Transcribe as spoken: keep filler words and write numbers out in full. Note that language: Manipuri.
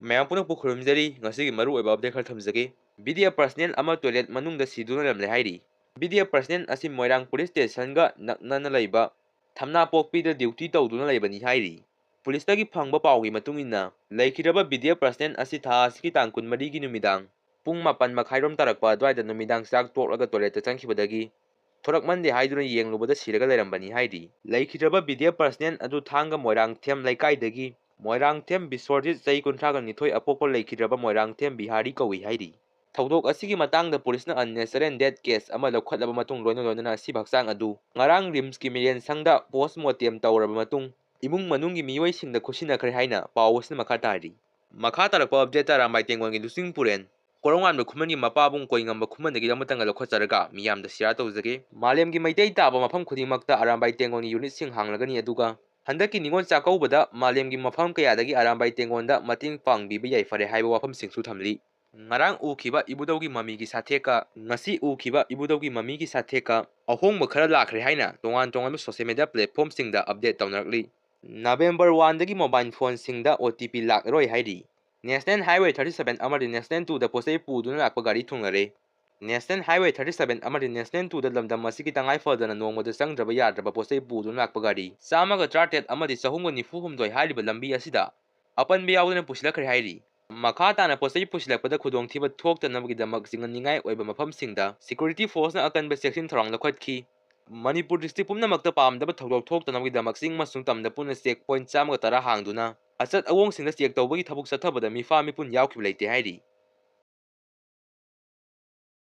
ꯃꯌꯥꯝ ꯄꯨꯝꯅꯃꯛꯄꯨ ꯈꯨꯔꯨꯝꯖꯔꯤ꯫ ꯉꯁꯤꯒꯤ ꯃꯔꯨꯑꯣꯏꯕ ꯑꯞꯗꯦꯠ ꯈꯔ ꯊꯝꯖꯒꯦ꯫ ꯕꯤ ꯗꯤ ꯑꯦꯐ ꯄꯔꯁꯅꯦꯜ ꯑꯃ ꯇꯣꯏꯂꯦꯠ ꯃꯅꯨꯡꯗ ꯁꯤꯗꯨꯅ ꯂꯩꯔꯝꯂꯦ ꯍꯥꯏꯔꯤ꯫ ꯕꯤ ꯗꯤ ꯑꯦꯐ ꯄꯔꯁꯅꯦꯜ ꯑꯁꯤ ꯃꯣꯏꯔꯥꯡ ꯄꯨꯂꯤꯁ ꯁ꯭ꯇꯦꯁꯟꯒ ꯅꯛꯅꯅ ꯂꯩꯕ ꯊꯝꯅꯥꯄꯣꯛꯄꯤꯗ ꯗ꯭ꯌꯨꯇꯤ ꯇꯧꯗꯨꯅ ꯂꯩꯕꯅꯤ ꯍꯥꯏꯔꯤ꯫ ꯄꯨꯂꯤꯁꯇꯒꯤ ꯐꯪꯕ ꯄꯥꯎꯒꯤ ꯃꯇꯨꯡ ꯏꯟꯅ, ꯂꯩꯈꯤꯗ꯭ꯔꯕ ꯕꯤ ꯗꯤ ꯑꯦꯐ ꯄꯔꯁꯅꯦꯜ ꯑꯁꯤ ꯊꯥ ꯑꯁꯤꯒꯤ ꯇꯥꯡ ꯀꯨꯟꯃꯔꯤꯒꯤ ꯅꯨꯃꯤꯗꯥꯡ ꯄꯨꯡ ꯃꯥꯄꯟ ꯃꯈꯥꯏꯔꯣꯝ ꯇꯥꯔꯛꯄ ꯑꯗꯨꯋꯥꯏꯗ ꯅꯨꯃꯤꯗꯥꯡ ꯆꯥꯛ ꯇꯣꯛꯂꯒ ꯇꯣꯏꯂꯦꯠꯇ ꯆꯪꯈꯤꯕꯗꯒꯤ ꯊꯣꯔꯛꯃꯟꯗꯦ ꯍꯥꯏꯗꯨꯅ ꯌꯦꯡꯂꯨꯕꯗ ꯁꯤꯔꯒ ꯂꯩꯔꯝꯕꯅꯤ ꯍꯥꯏꯔꯤ꯫ ꯂꯩꯈꯤꯗ꯭ꯔꯕ ꯕꯤ ꯗꯤ ꯑꯦꯐ ꯄꯔꯁꯅꯦꯜ ꯑꯗꯨ ꯊꯥꯡꯒ ꯃꯣꯏꯔꯥꯡꯊꯦꯝ ꯂꯩꯀꯥꯏꯗꯒꯤ ꯃꯣꯏꯔꯥꯡꯊꯦꯝ ꯕꯤꯁ꯭ꯋꯔꯖꯤꯠ, ꯆꯍꯤ ꯀꯨꯟꯊ꯭ꯔꯥꯒ ꯅꯤꯊꯣꯏ ꯑꯄꯣꯛꯄ ꯂꯩꯈꯤꯗ꯭ꯔꯕ ꯃꯣꯏꯔꯥꯡꯊꯦꯝ ꯕꯤꯍꯥꯔꯤ ꯀꯧꯏ ꯍꯥꯏꯔꯤ꯫ ꯊꯧꯗꯣꯛ ꯑꯁꯤꯒꯤ ꯃꯇꯥꯡꯗ ꯄꯨꯂꯤꯁꯅ unnecessary death case ꯑꯃ ꯂꯧꯈꯠꯂꯕ ꯃꯇꯨꯡ ꯂꯣꯏꯅ ꯂꯣꯏꯅꯅ ꯑꯁꯤꯕ ꯍꯛꯆꯥꯡ ꯑꯗꯨ ꯉꯔꯥꯡ ꯔꯤꯝꯁꯀꯤ ꯃꯤꯔꯦꯟ ꯁꯪꯗ ꯄꯣꯁꯃꯣꯔꯇꯦꯝ ꯇꯧꯔꯕ ꯃꯇꯨꯡ ꯏꯃꯨꯡ ꯃꯅꯨꯡꯒꯤ ꯃꯤꯑꯣꯏꯁꯤꯡꯗ ꯈꯨꯠꯁꯤꯟꯅꯈ꯭ꯔꯦ ꯍꯥꯏꯅ ꯄꯥꯎ ꯑꯁꯤꯅ ꯃꯈꯥ ꯇꯥꯔꯤ꯫ ꯃꯈꯥ ꯇꯥꯔꯛꯄ ꯑꯞꯗꯦꯠꯇ ꯑꯔꯥꯝꯕꯥꯏ ꯇꯦꯡꯒꯣꯜꯒꯤ ꯂꯨꯆꯤꯡ ꯄꯨꯔꯦꯟ ꯀꯣꯔꯣꯡꯉꯥꯟꯕ ꯈꯨꯃꯟꯒꯤ ꯃꯄꯥꯕꯨꯡ ꯀꯣꯏꯉꯝꯕ ꯈꯨꯃꯟꯗꯒꯤ ꯑꯃꯇꯪꯒ ꯂꯧꯈꯠꯆꯔꯒ ꯃꯤꯌꯥꯝꯗ ꯁꯤꯌꯥꯔ ꯇꯧꯖꯒꯦ꯫ ꯃꯥꯂꯦꯝꯒꯤ ꯃꯩꯇꯩ ꯇꯥꯕ ꯃꯐꯝ ꯈꯨꯗꯤꯡꯃꯛꯇ ꯑꯔꯥꯝꯕꯥꯏ ꯇꯦꯡꯒꯣꯜꯒꯤ ꯌꯨꯅꯤꯠꯁꯤꯡ ꯍꯥꯡꯂꯒꯅꯤ, ꯑꯗꯨꯒ ꯍꯟꯗꯛꯀꯤ ꯅꯤꯉꯣꯜ ꯆꯥꯛꯀꯧꯕꯗ ꯃꯥꯂꯦꯝꯒꯤ ꯃꯐꯝ ꯀꯌꯥꯗꯒꯤ ꯑꯔꯥꯝꯕꯥꯏ ꯇꯦꯡꯒꯣꯜꯗ ꯃꯇꯦꯡ ꯄꯥꯡꯕꯤꯕ ꯌꯥꯏꯐꯔꯦ ꯍꯥꯏꯕ ꯋꯥꯐꯝꯁꯤꯡꯁꯨ ꯊꯝꯂꯤ꯫ ꯉꯔꯥꯡ ꯎꯈꯤꯕ ꯏꯕꯨꯙꯧꯒꯤ ꯃꯃꯤꯒꯤ ꯁꯥꯊꯦꯛꯀ ꯉꯁꯤ ꯎꯈꯤꯕ ꯏꯕꯨꯙꯧꯒꯤ ꯃꯃꯤꯒꯤ ꯁꯥꯊꯦꯛꯀ ꯑꯍꯣꯡꯕ ꯈꯔ ꯂꯥꯛꯈ꯭ꯔꯦ ꯍꯥꯏꯅ ꯇꯣꯉꯥꯟ ꯇꯣꯉꯥꯟꯕ ꯁꯣꯁꯤꯌꯦꯜ ꯃꯤꯗꯤꯌꯥ ꯄ꯭ꯂꯦꯠꯐꯣꯝꯁꯤꯡꯗ ꯑꯞꯗꯦꯠ ꯇꯧꯅꯔꯛꯂꯤ꯫ ꯅꯕꯦꯝꯕꯔ ꯋꯥꯟꯗꯒꯤ ꯃꯣꯕꯥꯏꯜ ꯐꯣꯟꯁꯤꯡꯗ ꯑꯣ ꯇꯤ ꯄꯤ ꯂꯥꯛꯂꯔꯣꯏ ꯍꯥꯏꯔꯤ꯫ ꯅꯦꯁꯅꯦꯜ ꯍꯥꯏꯋꯦ ꯊꯥꯔꯇꯤ ꯁꯚꯦꯟ ꯑꯃꯗꯤ ꯅꯦꯁꯅꯦꯜ ꯇꯨꯗ ꯄꯣꯠꯆꯩ ꯄꯨꯗꯨꯅ ꯂꯥꯛꯄ ꯒꯥꯔꯤ ꯊꯨꯡꯂꯔꯦ꯫ ꯅꯦꯁꯅꯦꯜ ꯍꯥꯏꯋꯦ ꯊꯥꯔꯇꯤ ꯁꯚꯦꯟ ꯑꯃꯗꯤ ꯅꯦꯁꯅꯦꯜ ꯇꯨꯗ ꯂꯝꯗꯝ ꯑꯁꯤꯒꯤ ꯇꯉꯥꯏ ꯐꯗꯅ ꯅꯣꯡꯃꯗ ꯆꯪꯗ꯭ꯔꯕ ꯌꯥꯗ꯭ꯔꯕ ꯄꯣꯠꯆꯩ ꯄꯨꯗꯨꯅ ꯂꯥꯛꯄ ꯒꯥꯔꯤ ꯆꯥꯝꯃꯒ ꯇꯔꯥꯇꯔꯦꯠ ꯑꯃꯗꯤ ꯆꯍꯨꯝꯒ ꯅꯤꯐꯨ ꯍꯨꯝꯗꯣꯏ ꯍꯥꯏꯔꯤꯕ ꯂꯝꯕꯤ ꯑꯁꯤꯗ ꯑꯄꯟꯕ ꯌꯥꯎꯗꯅ ꯄꯨꯁꯤꯜꯂꯛꯈ꯭ꯔꯦ ꯍꯥꯏꯔꯤ꯫ ꯃꯈꯥ ꯇꯥꯅ ꯄꯣꯠꯆꯩ ꯄꯨꯁꯤꯜꯂꯛꯄꯗ ꯈꯨꯗꯣꯡꯊꯤꯕ ꯊꯣꯛꯇꯅꯕꯒꯤꯗꯃꯛ ꯆꯤꯡꯍꯟꯅꯤꯡꯉꯥꯏ ꯑꯣꯏꯕ ꯃꯐꯝꯁꯤꯡꯗ ꯁꯦꯀ꯭ꯌꯨꯔꯤꯇꯤ ꯐꯣꯔꯁꯅ ꯑꯀꯟꯕ ꯆꯦꯛꯁꯤꯟ ꯊꯧꯔꯥꯡ ꯂꯧꯈꯠꯈꯤ꯫ ꯃꯅꯤꯄꯨꯔ ꯗꯤꯁꯇ꯭ꯔꯤꯛ ꯄꯨꯝꯅꯃꯛꯇ ꯄꯥꯝꯗꯕ ꯊꯧꯗꯣꯛ ꯊꯣꯛꯇꯅꯕꯒꯤꯗꯃꯛ ꯆꯤꯡ ꯑꯃꯁꯨꯡ ꯇꯝꯗ ꯄꯨꯟꯅ ꯆꯦꯛ ꯄꯣꯏꯟꯠ ꯆꯥꯝꯃꯒ ꯇꯔꯥ ꯍꯥꯡꯗꯨꯅ ꯑꯆꯠ ꯑꯋꯣꯡꯁꯤꯡꯗ ꯆꯦꯛ ꯇꯧꯕꯒꯤ ꯊꯕꯛ ꯆꯠꯊꯕꯗ ꯃꯤꯐꯥ ꯃꯤꯄꯨꯟ ꯌꯥꯎꯈꯤꯕ ꯂꯩꯇꯦ ꯍꯥꯏꯔꯤ꯫